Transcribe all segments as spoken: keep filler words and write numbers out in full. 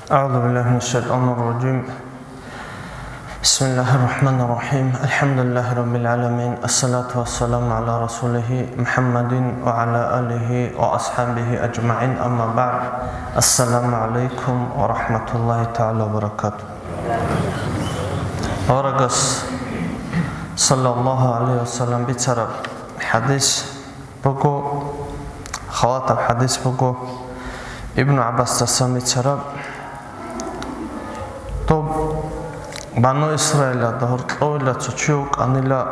أعوذ بالله من الشيطان الرجيم. بسم الله الرحمن الرحيم. الحمد لله رب العالمين. الصلاة والسلام على رسوله محمد وعلى آله وأصحابه أجمعين. أما بعد. السلام عليكم ورحمة الله تعالى وبركاته. Аварагас, саллаллагьу гӀалайгьи ва саллам, бицараб хӀадис буго, халатаб хӀадис буго, Ибну ГӀаббасдасан бицараб. Доб Бану Исраилалда гьоркьовила цо чи вукӀанила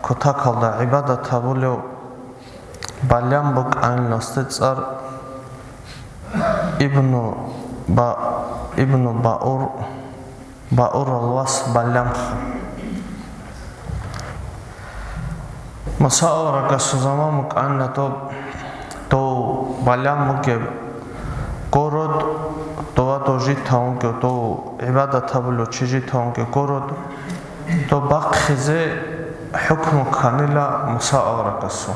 кутакалда гӀибадат гьабулев, Балям букӀанила гьесде цӀар, Ибну Ба-, Ибну Баур, Баурал вас Балямха. Муса аварагасул заман букӀанила доб, дов Балям бугеб город, дова дов житавунги, дов гӀибадат гьабулев чи житавунги город, доб бахъизе хӀукму кканила Муса аварагасул.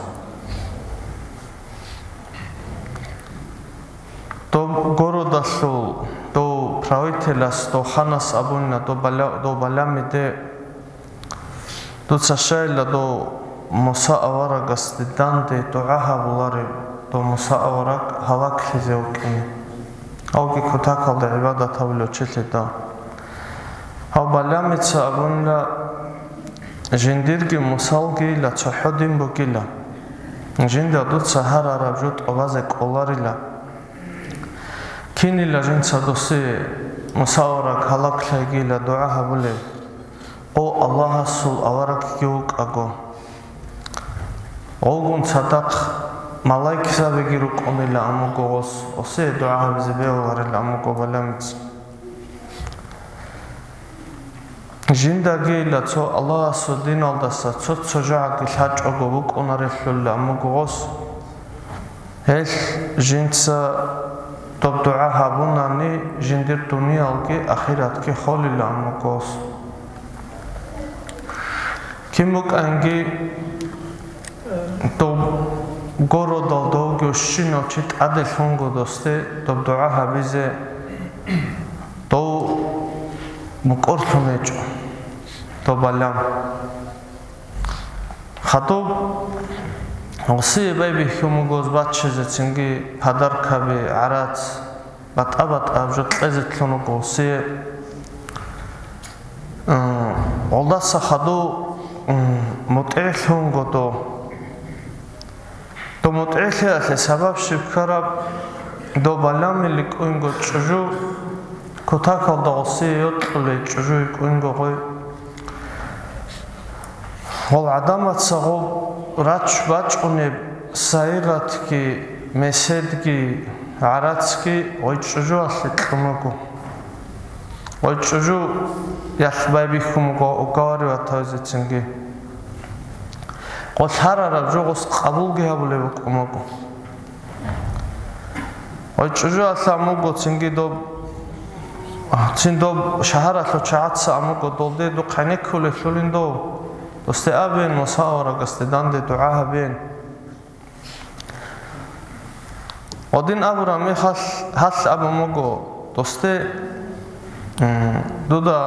Доб городалъул дов правителас, дов ханас абунила доб Баля-, дов Балямиде, дуца щайила дов Муса аварагасде данде дугӀа гьабулареб, дов Муса авараг гьалаклъизе вукӀине, авги кутакалда гӀибадат гьабулев чилъидал. Гьав Балямица абунила, жиндирги Мусалгийила цохӀо дин бугила. Жинда дуца гьарараб жо тӀубазе кӀоларила. Кинила жинца досие Муса авараг гьалаклъайгила дугӀа гьабулеб, о Аллагьасул аварагги вукӀаго. Гъолгун цадахъ малайкзабиги рукӀунила амуго гъос, осие дугӀа гьабизе бегьуларила амуго Балямица. Жиндагийила цо Аллагьасул диналдаса цо-цо жагӀги лъачӀого букӀунарелъулла амуго гъос. Гьелъ жинца доб дугӀа гьабунани, жиндир дуниялги ахиратги холила амуго гъос. Кин букӀанги, доб городалда вугев щинав чи тӀаде лъунго досде доб дугӀа гьабизе, дов мукӀурлъун гьечӀо, доб Балям. Хадуб гъосие байбихьун буго баччизе цинги подаркаби, гӀарац, батӀа-батӀа гьаб жо кьезе лъун руго гъосие. М, гъолдаса хадув, м, мутӀигӀлъунго дов. Дов мутӀигӀлъиялъе сабаб щиб ккараб, дов Балямил рикӀкӀунго чӀужу, кутакалда гъосие йокьулей чӀужу йикӀунго гъой. Гъол гӀадамаца гъоб рач бачӀунеб сайигъатги, меседги, гӀарацги гъой чӀужуялъе кьун буго. Гъой чӀужуялъ байбихьун буго уговаривать гьавизецинги. Гъол гьарараб жо гъос къабулги гьабулеб букӀун буго. Гъой чӀужуялъ ам буго цинги доб, цин доб шагьаралъул чагӀаца ам буго, долде духъ гӀенеккулелъулин дов. Досде абен, Муса аварагасде данде дугӀа гьабен. Гъодин абураб мехалъ гьалъ абун буго досде, м, дуда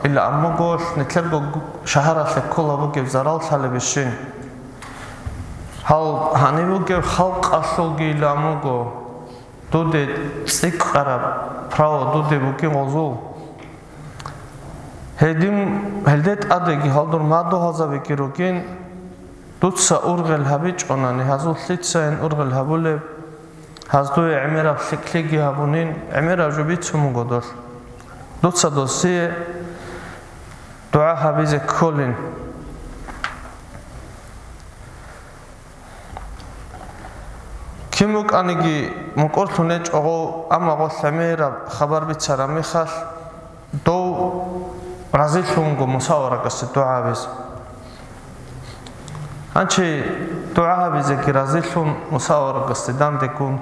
ила ам буго нилъерго гу-, шагьаралъе ккола бугеб зарал лъалебищин. Гьал гьаниб бугеб халкъалъулги ила ам буго, дуде цӀикӀкӀараб право дуде бугин гъозул. Гьедин, гьелде тӀадеги гьал дур мадугьалзабиги ругин, дуца ургъел гьабичӀонани, гьазул лъицайин ургъел гьабулеб, гьаз дуе гӀемераб лъикӀлъиги гьабунин, гӀемераб жо бицун буго долъ. Дуца досие дугӀа гьабизе кколин. Кин букӀаниги мукӀурлъун гьечӀо гъов, амма гъолъ гӀемераб хабар бицараб мехалъ, дов разилъун вуго Муса аварагасе дугӀа гьабизе. Гьанчи дугӀа гьабизеги разилъун Муса аварагасде дандегун,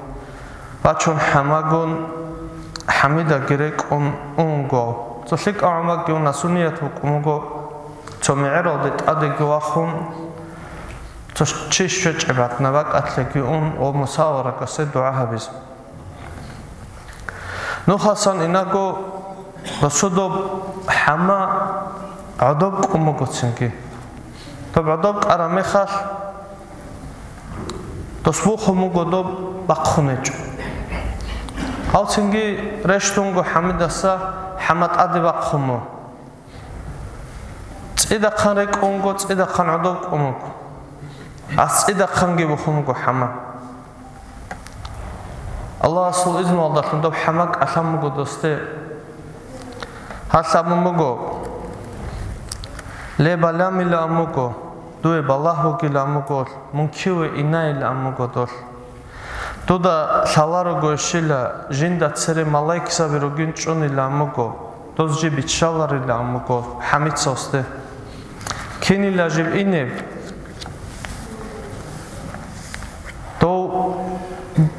вачун хӀамагун, хӀамидаги рекӀун ун вуго. Цо лъикӀав гӀамаги уна, сунният букӀун буго, цо мегӀералде тӀадеги вахун, цо чи щвечӀеб гьатӀна бакӀалъеги ун ва Муса аварагасе дугӀа гьабизе. Нухасан инаго досудаб хӀама гӀодоб кӀун буго цинги. Доб гӀодоб кӀараб мехалъ, дос бухун буго доб бахъун гьечӀо. Гьав цинги рещтӀунго хӀамидаса хӀама тӀаде бахъун буго. ЦӀидахъан рекӀунго, цӀидахъан гӀодоб кӀун буго. Ас цӀидахъанги бухун буго хӀама. Аллагьасул измуялдалъун доб хӀама кӀалъан буго досде. Гьалъ абун буго: «Ле, Балямилан буго, дуе балагь бугилан буго, мун киве инайилан буго долъ. Дуда лъаларого щила, жинда цере малайкзаби ругин чӀунилан буго, доз жи биччаларилан буго хӀамицасде. Кинила жиб инеб? Дов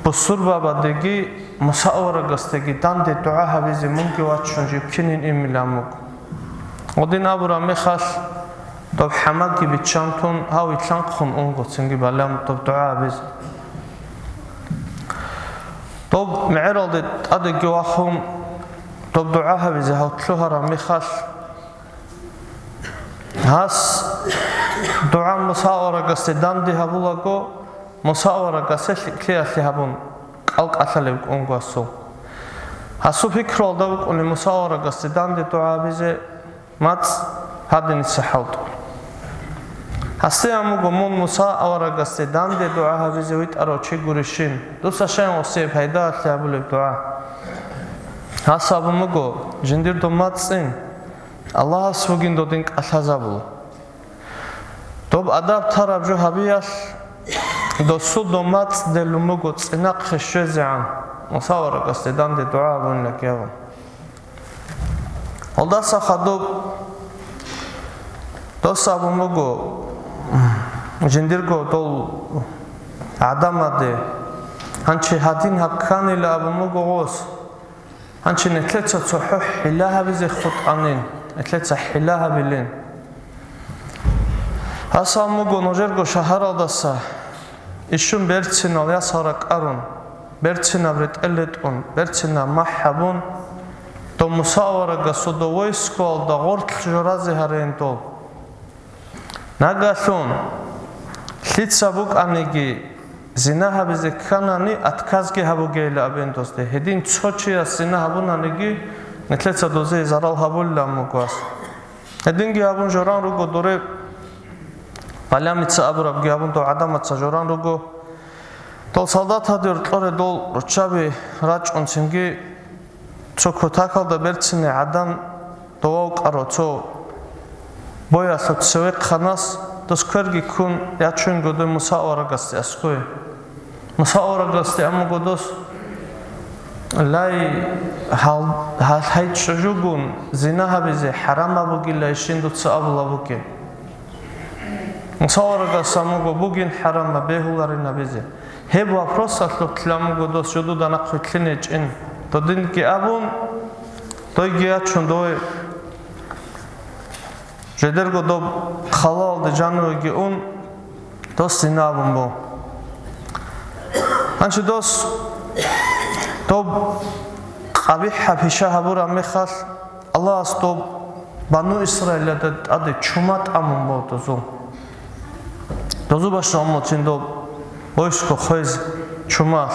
бусурбабадеги Муса аварагасдеги данде дугӀа гьабизе мунги вачун жиб кинин имилан буго». Гъодин абураб мехалъ, доб хӀамаги биччан тун, гьав вилълъанхъун унго цинги Балям доб дугӀа гьабизе. Доб мегӀералде тӀадеги вахун, доб дугӀа гьабизе гьав лъугьараб мехалъ, гьас дугӀа Муса аварагасде данде гьабулаго, Муса аварагасе лъикӀлъиялъе гьабун, кӀал-кӀалъалеб кӀунго асул. Гьасул пикруялда букӀуни Муса аварагасде данде дугӀа гьабизе мацӀ гьадиниса хӀалтӀу. Гьасде амуго: «Мун Муса аварагасде данде дугӀа гьабизе витӀарав чи гурищин, дуца щай гъосие пайдаялъе гьабулеб дугӀа?» Гьас абун буго: «Жиндир доб мацӀцӀин, Аллагьас вугин додин кӀалъазабула». Доб адаб тараб жо гьабиялъ, досул доб мацӀ делун буго цӀинахъе щвезегӀан, Муса аварагасде данде дугӀа гьабунилан абун. Гьалдаса хадуб дос абун буго, жиндирго дол гӀадамаде: «Гьанчи гьадин гьаб кканила», — абун буго гъос. Гьанчи нилъеца цохӀо хӀила гьабизе хутӀанин, нилъеца хӀила гьабилин. Гьас абун буго нужерго шагьаралдаса ишшун берцинал ясал ракӀарун, берцинаб ретӀел ретӀун, берцинаб махӀ гьабун, дов Муса аварагасул дов войскоялда гъорлъ жоразе гьарейин дол. Нагагьлъун лъица букӀаниги, зина гьабизе кканани, отказги гьабугейилан абен досде. Гьедин цо чияс зина гьабунаниги, нилъеца дозие зарал гьабулилан буго ас. Гьединги гьабун жоран руго доре, Балямица абурабги гьабун дов гӀадамаца жоран руго. Дол солдатаде гьоркьоре дол руччаби рачӀун цинги, цо кутакалда берцине гӀадан довав кӀарав цо боялъул цевехъанас дос кверги ккун ячунго дой Муса аварагасде аскӀове. Муса аварагасде амуго дос: «Лай, гьал-, гьал-, гьай чӀужугун зина гьабизе хӀарамаб бугилайищин дуца абулаб бугеб?» Муса аварагас амуго: «Бугин хӀарамаб, бегьуларин гьабизе». Гьеб вопросалъухъ ламуго дос жо дуда нахъвилълъин гьечӀин. Додинги абун, дойги ячун дой, жидерго доб хъалалде жанивеги ун, дос зина абун бу. Гьанчи дос доб къабихӀаб пиша гьабураб мехалъ, Аллагьас доб бану Исраилалда тӀаде чума тӀамун буго дозул. Дозу башалмуцин доб войско хвез чумалъ.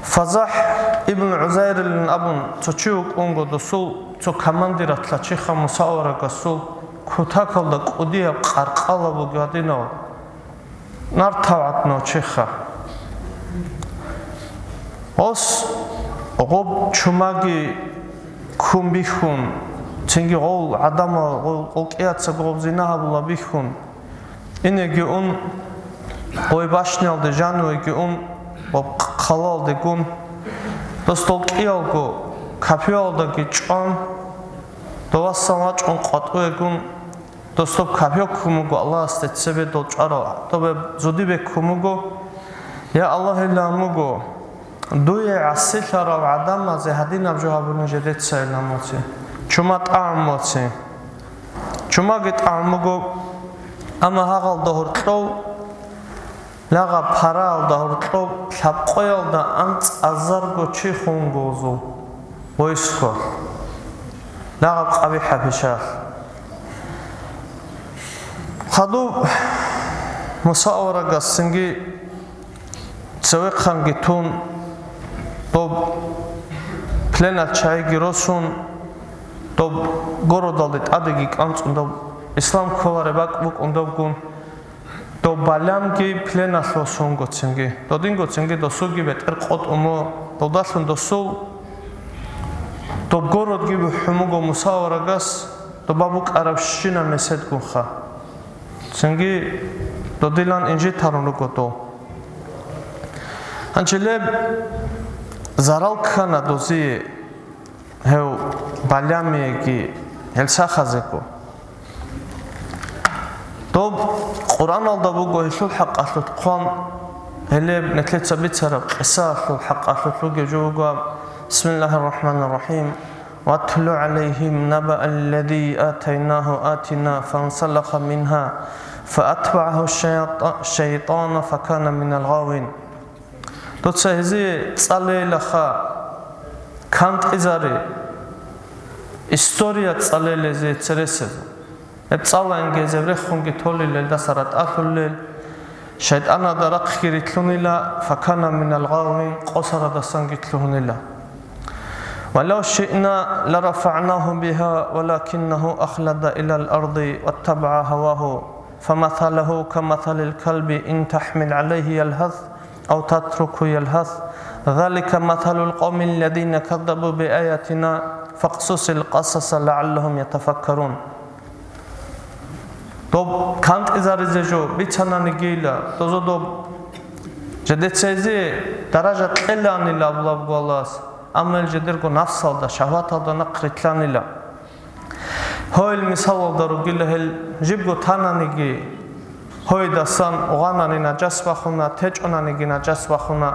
Фазахь ибн ГӀузайрилин абун цо чи вукӀунго досул цо командиратла чиха Муса аварагасул кутакалда кӀудияб къаркъала буго гьадинав. Нартав гӀаднав чиха. Гъос гъоб чумаги ккун бихьун, цинги гъов гӀадамал гъов къолкӀияцаго гъоб зина гьабула бихьун, инеги ун, гъой башниялде жанивеги ун, гъоб хъалалдегун, дос дол кӀиялго капиялдаги чӀван, довасан вачӀун къватӀуегун, дос доб капёк ккун буго Аллагьасде цебе дол чӀварал, добе зуди беккун буго: «Я Аллагь, илан буго, дуе гӀасилъарал гӀадамазе гьадинаб жо гьабуни жедеца», — илан моци. Чума тӀагӀун моци. Чумаги тӀагӀун буго, амма гьагъалда гьоркьов Лагъаб параялда гьоркьоб лъабкъоялда анцӀазарго чи хун гозул войскоялъ. Лагъаб къабихӀаб гьешалъ. Хадуб Муса аварагас цинги цевехъанги тун, доб пленал чагӀиги росун, доб городалде тӀадеги кӀанцӀун, доб ислам кколареб бакӀ букӀун добгун, доб Балямги пленалъ восун гоцинги, додин гоцинги досулги бетӀер къотӀун мо, додалъун досул доб городги бухӀун буго Муса аварагас доба букӀарабщинаб меседгунха. Цинги додилан инжит гьарун руго дол. Гьанчи леб зарал ккана дозие гьев Балямиеги гьел сахазего. Доб Къуръаналда буго гьелъул хӀакъалъулъ хъван, гьелеб нилъеца бицараб къисаялъул хӀакъалъулъ бугеб жо буго. Бисмиллагьир рахӀманир рахӀим. واتل عليهم نبأ الذي آتيناه آياتنا فانسلخ منها فأتبعه الشيط-، الشيطان فكان من الغاوين. Дуца гьезие цӀалейилаха кантӀизари, история цӀалейила гьезие цересезул. Гьеб цӀалаинги гьезие рехунги толел, гьелдаса ратӀалъулел, шайтӀаналда рахъги рилълъунила, فكان من الغاوين, къосарадасанги лъугьунила. ولو شئنا لرفعناه بها ولكنه أخلد إلى الأرض واتبع هواه فمثله كمثل الكلب إن تحمل عليه يلهث أو تتركه يلهث ذلك مثل القوم الذين كذبوا بآياتنا فاقصص القصص لعلهم يتفكرون. Доб кантӀизаризе жо бицананигийила, дозо доб жедецайзе даража кьеланила абулаб гвалас, амма ил жедерго нафсалда, шагьваталда нахърилълъанила. Гьойл мисалалда ругила гьел, жибго тананиги, гьойдасан гъванани наджас бахуна, течӀонаниги наджас бахуна.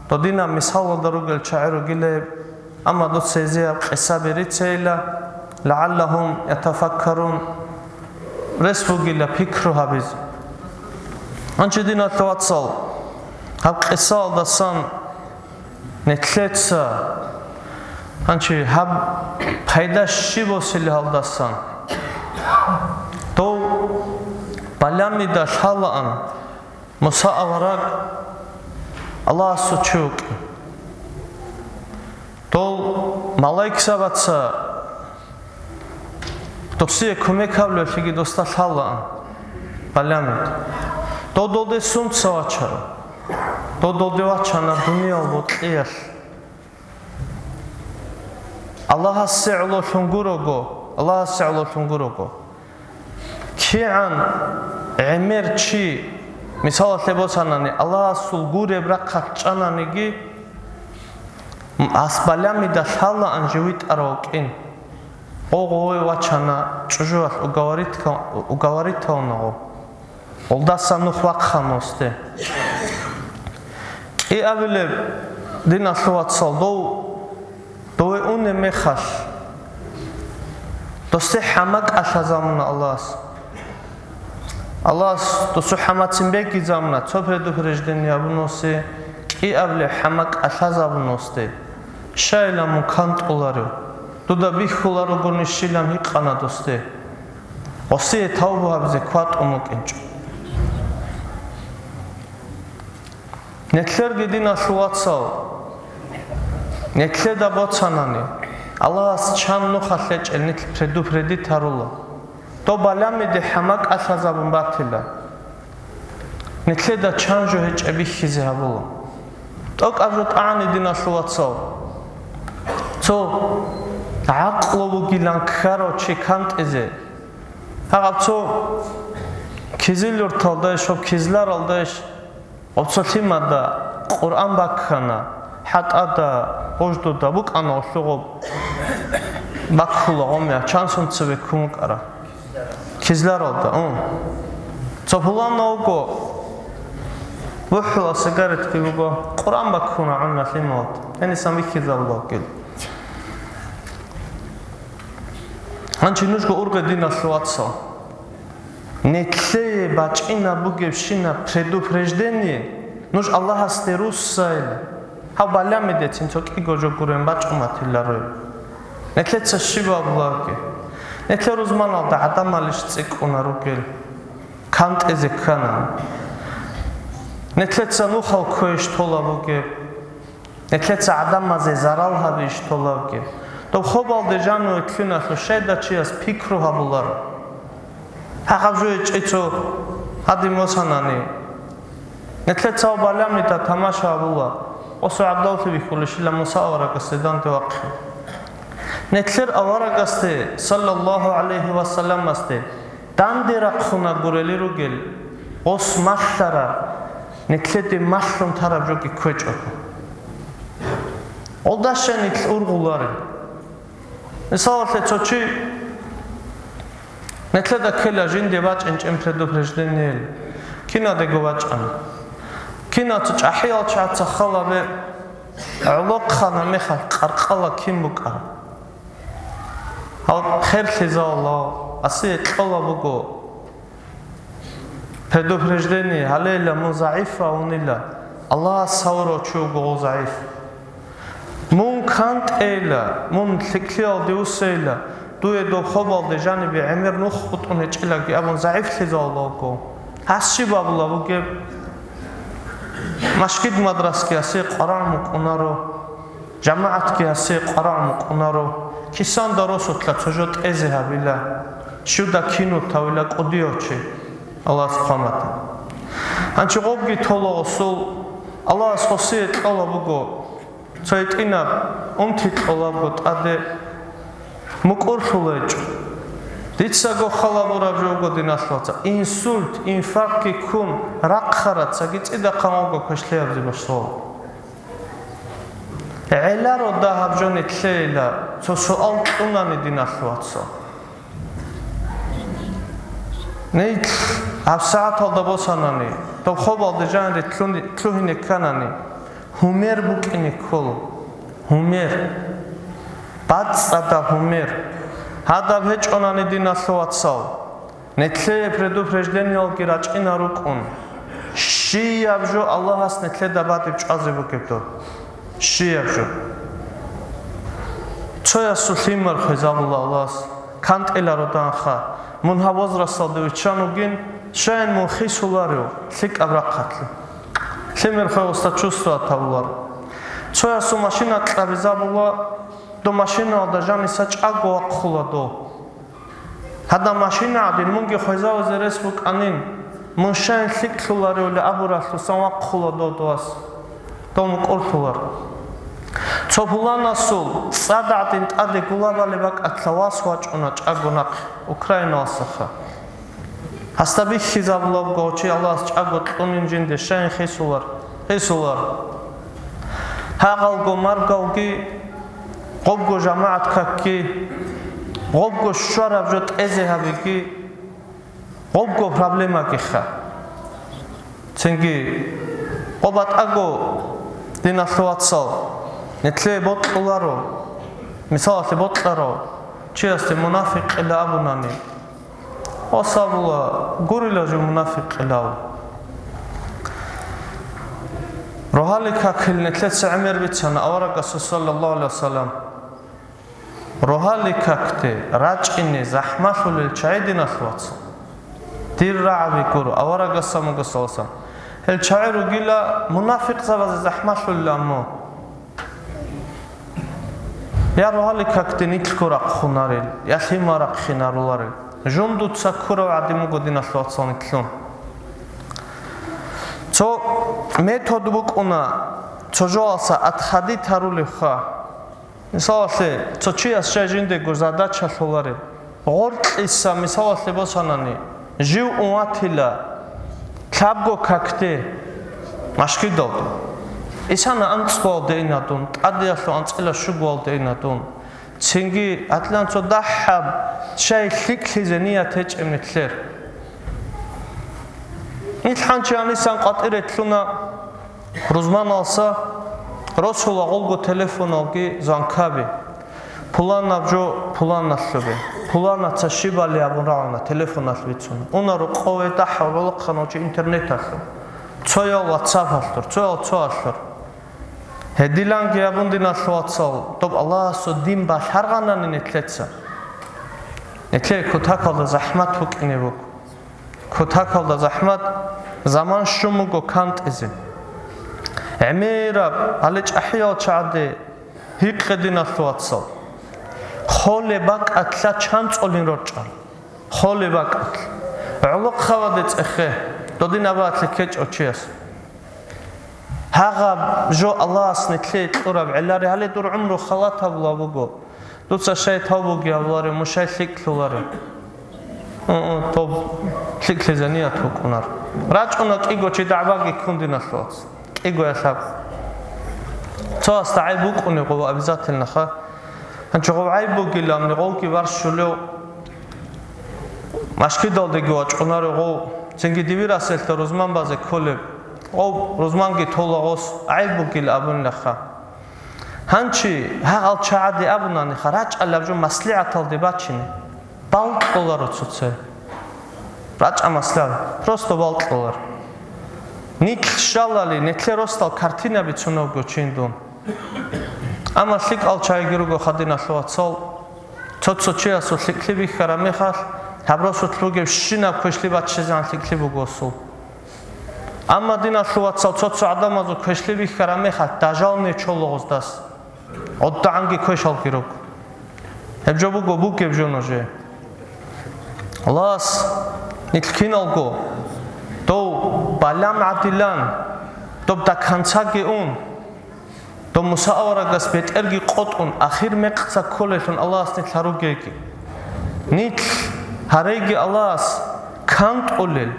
Додинаб мисалалда ругел чагӀи ругила гьеб, амма дуца гьезияб къисаби рицейила, لعلهم يتفكرون, рес бугила пикру гьабизе. Гьанчи, диналъул вацал, гьаб къисаялдасан нилъеца, гьанчи гьаб пайда щиб босилеб гьалдасан, дов Балямида лъалаан Муса авараг Аллагьасул чи вукӀин. Дол малаикзабаца досие кумек гьабулевлъиги досда лъалаан Балямид. Дов долде сунца вачарав? Дов долде вачана дуниял бокьиялъ. Аллагьасе гӀололъун гурого, Аллагьасе гӀололъун гурого. КигӀан гӀемер чи, мисалалъе босанани, Аллагьасул гуреб рахъалъ чӀананиги, ас Балямида лъалаан жив витӀарав вукӀин. Гъо-гъо вачана чӀужуялъ уговоритка-, уговоритавуна гъо. Гъолдаса нух вахъана гъосде. КӀиабилеб, диналъул вацал, дов, дове унеб мехалъ, досде хӀама кӀалъазабуна Аллагьас. Аллагьас досул хӀамацин бегизабуна, цо предупреждение гьабуна гъосие, кӀиабилеб хӀама кӀалъазабуна гъосде. Щайила мун кантӀуларев? Дуда бихьуларогони щилан гьикъана досде. Гъосие тавбу гьабизе кватӀун вукӀинчӀо. Нилъерги, диналъул вацал, нилъеда боцанани, Аллагьас чан нухалъ гьечӀел нилъ предупредить гьарула. Дов Балямиде хӀама кӀалъазабун батила. Нилъеда чан жо гьечӀеб бихьизе гьабула. ТӀокӀаб жо тӀагӀани, диналъул вацал. Цо гӀакълу вугилан ккарав чи кантӀизе. Гьаб цо Кизил-Юрталдайищ, гьаб Кизларалдайищ, гьаб цо лъимада Къуръан баккана, хӀатӀада, гъуждуда букӀана гъолъугъуб баккула гъомя, чан сунцабе ккун вукӀара. Кизларалда, ун. Цо пуланна вуго, бухӀула сигаретги буго, Къуръан баккуна гӀуна лъималда. Гьенисан бихьизабула вукӀила. Гьанчи нужго ургъе, диналъул вацал. Нилъее бачӀинаб бугебщинаб предупреждение нуж Аллагьасде руссайилан. Гьав баламидецин цо кӀиго жо гурен бачӀун батиларо. Нилъеца щиб абуларги, нилъер рузманалда гӀадамалищ цӀикӀкӀуна ругел, кантӀизе ккана. Нилъеца нухал кквейищ толаб бугеб, нилъеца гӀадамазе зарал гьабейищ толабги. Доб хобалде жаниве лъуналъул щайда чияс пикру гьабуларо. Гьагъаб жо гьечӀей цо гьадин босанани, нилъеца гьав баламида тамаша гьабула, осо гӀадаллъи бихьулищила Муса аварагасде данде вахъин. Нилъер аварагасде, саллаллагьу гӀалайгьи ва салламасде, данде рахъуна гурели ругел, ос малъараб, нилъеде малъун тараб жоги кквечӀого. Гъолдащай нилъ ургъуларел. Мисалалъе, цо чи нилъеда ккела жинде бачӀинчӀин предупреждениел. Кинадего бачӀана. Кинаца чӀахӀиял чагӀаца халабе гӀолохъана мехалъ къаркъала кин букӀараб. Гьал херлъизавулав, асие кьола буго. Предупреждение, гьалейила мун загӀиф авунила, Аллагьас гьавурав чи вуго гъов загӀиф. Мун кантӀейила, мун лъикӀлъиялде вуссейила, дуе доб хобалде жанибе гӀемер нух хутӀун гьечӀилаги абун загӀифлъизавулавго. Гьас щиб абула бугеб? Машгид-мадрасги гьасие къварагӀун букӀунаро. ЖамагӀатги гьасие къварагӀун букӀунаро, кисанда росулъа цо жо тӀезе гьабила, щуда кинут гьавила кӀудияв чи, Аллагьас хъваматин. Гьанчи гъобги тола гъосул, Аллагьас гъосие кьола буго, цо гьитӀинаб унти кьолабго тӀаде мукӀурлъула гьечӀо. Дицаго халабураб жо буго, диналъул вацал, инсульт, инфарктги ккун, рахъараб, цоги цӀидахъан вуго квешлъиябзе башлаго. ГӀеларо дагьаб жо нилъейила, цо суал кьунани, диналъул вацал. Нилъ гьабсагӀаталда босанани, доб хобалде жанире лъуни-, лъугьине кканани, гьумер букӀине ккола. Гьумер. БацӀцӀадаб гьумер. Гьадаб гьечӀонани, диналъул вацал. Нилъее предупреждениялги рачӀина рукӀун, щияб жо Аллагьас нилъеда батӀиб чӀвазе бугеб доб. Щияб жо. Цоясул лъимер хвезабула Аллагьас, кантӀиларо данха, мун гьаб возрасталде виччан вугин, щайин мун хисуларев лъикӀаб рахъалъе. Лъимер хвеялъа чувствовать гьабуларо. Цоясул машина кьабизабула, доб машинаялда жаниса чӀаго вахъула дов. Гьадаб машина гӀадин мунги хвезавизе рес букӀанин, мун щайин лъикӀлъуларевли абуралъусан вахъула дов дос, дов мукӀурлъулар. Цо пуланасул цӀад гӀадин тӀаде гулабали бакӀалъа вас вачӀуна чӀаго нахъе, Украиналасаха. Гьасда бихьизабулабго чи Аллагьас чӀаго кьунин жинде щайин хисулар, хисулар. Гьагъалго маргалги, гъобго жамагӀат какги, гъобго щвараб жо тӀезе гьабиги, гъобго проблемагиха. Цинги, гъоб батӀаго, диналъул вацал, нилъее бокьуларо, мисалалъе бокьарав чиясде мунафикъила абунани, Ва сабула гурила жо мунафикъилав. Рогьалил какил нилъеца гӀемер бицана аварагасул саллаллагьу гӀалайгьи вассалам. Рогьалил какде рачӀине захӀмалъулел чагӀи, диналъул вацал. Дир рагӀаби гуро, аварагас амугасаласан. Гьел чагӀи ругила мунафикъзабазе захӀмалъулел аммо. Я рогьалил какде нилъго рахъунарел, я лъимал рахъинаруларел. Жундуца ккурав гӀадин вуго, диналъул вацал, нилъун. Цо метод букӀуна, цо жоялса отходить гьарулевха. Мисалалъе, цо чияс жай жиндего задача лъолареб. Гъоркьиса, мисалалъе босанани, жив ун ватила лъабго какде машгидалда. Исана анцӀгоялде ина дун, тӀадеялъул анцӀила щугоялде ина дун. Цинги гьадлъан цо дагьаб чай лъикӀлъизе ният гьечӀеб нилъер. Нилъ хӀанчи гьанисан къватӀире лъуна. Рузманалса росула гъолго телефоналги звонкаби, пуланаб жо пуланалъубе. Пуланаца щибали абун рагӀуна, телефоналъ бицуна. Уна рукъове дагьав ролохъанав чи интернеталъур, цоял ватсапалъур, цоял цоалъур. Гьедиланги абун, диналъул вацал, доб Аллагьасул дин балъаргъанани нилъеца. Нилъее кутакалда захӀмат букӀине буго. Кутакалда захӀмат, заман щун буго кантӀизе. ГӀемераб, гьале чӀахӀиял чагӀаде гьикъе, диналъул вацал. Холеб бакӀалъа чан цӀолин рорчӀал? Холеб бакӀалъ. ГӀолохъабаде цӀехе, додин абаалъе ккечӀев чияс. Гьагъаб жо Аллагьас нилъее кьураб гӀелари, гьале дур гӀумру халат гьабула буго. Дуца щай тавбуги гьабуларе, мун щай лъикӀлъуларе. Гьу-, гьу, доб лъикӀлъизе ният букӀунар. РачӀуна кӀиго чи дагӀбаги ккун, диналъул вацал. КӀиго я лъаб. Цоясда гӀайб букӀунеб гъов обязательно ха. Гьанчо гъов гӀайб бугилан, гъовги варщулев. Машгидалдеги вачӀунаро гъов, цинги дибираселда рузман базе кколеб, гъов рузманги тола гъос, гӀайб бугил абунилаха. Гьанчи гьагъал чагӀаде абунаниха, рачӀалаб жо маслигӀаталде бачине, балкьуларо цоце. РачӀа маслигӀат, просто балкьулар. Нилъ щалали, нилъер росдал картина бицунев вуго чин дун. Амма лъикӀал чагӀиги руго, диналъул вацал. Цо-цо чиясул лъикӀлъи бихьараб мехалъ, гьаб росулъ ругебщинаб квешлъи баччизегӀан лъикӀлъи буго осул. Амма, диналъул вацал, цо-цо гӀадамазул квешлъи бихьараб мехалъ, дажал нечо лугъуздас гъоддагӀанги квешалги руго. Гьеб жо буго бугеб жо нужее. Аллагьас нилъ киналго дов балам гӀадилан, доб до концаги ун, дов Муса аварагас бетӀерги къотӀун, ахир мекъца кколелъун Аллагьас нилъ гьаругеги. Нилъ гьареги Аллагьас кантӀулел,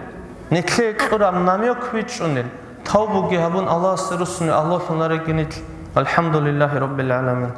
нилъее кьураб намёк бичӀчӀунел, тавбуги гьабун, Аллагьасде руссунел агьлулъун гьареги нилъ. АлхӀамдулиллагьи раббил гӀаламин.